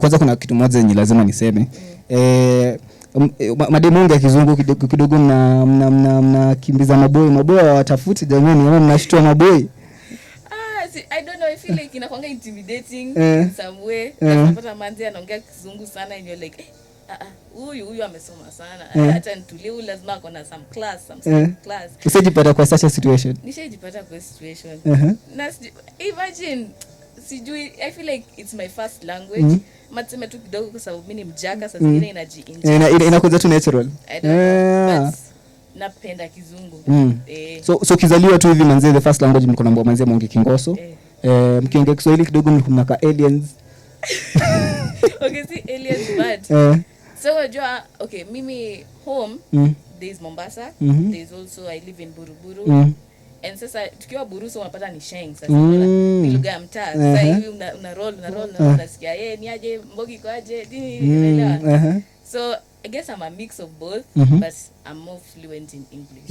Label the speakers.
Speaker 1: Kwanza kuna kitu moja yenye lazima niseme. Mademu wengi ya kizungu kidogo kidogo mna kimbiza maboi. Maboi hawatafuti jamani, ama mnashtua maboi?
Speaker 2: Ah, see, I don't know. I feel like inakwanga intimidating in some way. Unapata manzi anaongea kizungu sana and you're like, "Eh, ah, ah, huyu amesoma sana. Acha nitulie, huyu lazima ako na some class, some class."
Speaker 1: Usijipata kwa such a situation?
Speaker 2: Nishaijipata kwa situation. Na imagine, sijui, I feel like it's my first language. Ma tuseme tu kidogo kwa sababu mi ni Mjaka, saa zingine inaji
Speaker 1: Inakuja tu natural.
Speaker 2: I don't know, but napenda kizungu.
Speaker 1: So ukizaliwa tu hivi manzee, the first language mlikuwa mnaambiwa manzee mwongee Kingoso. Mkiongea Kiswahili kidogo mlikuwa mnakaa aliens.
Speaker 2: Okay, si aliens, but so unajua, okay, mimi home, there is Mombasa, there is also, I live in Buruburu. And sasa tukiwa Buru, so unapata ni Sheng sasa. Ni lugha ya mtaa. Sasa hivi una roll, una roll, una roll, unasikia ye ni aje, mbogi iko aje, nini, unaelewa?
Speaker 1: Uh-huh.
Speaker 2: So I guess I'm a mix of both, but I'm more fluent in English.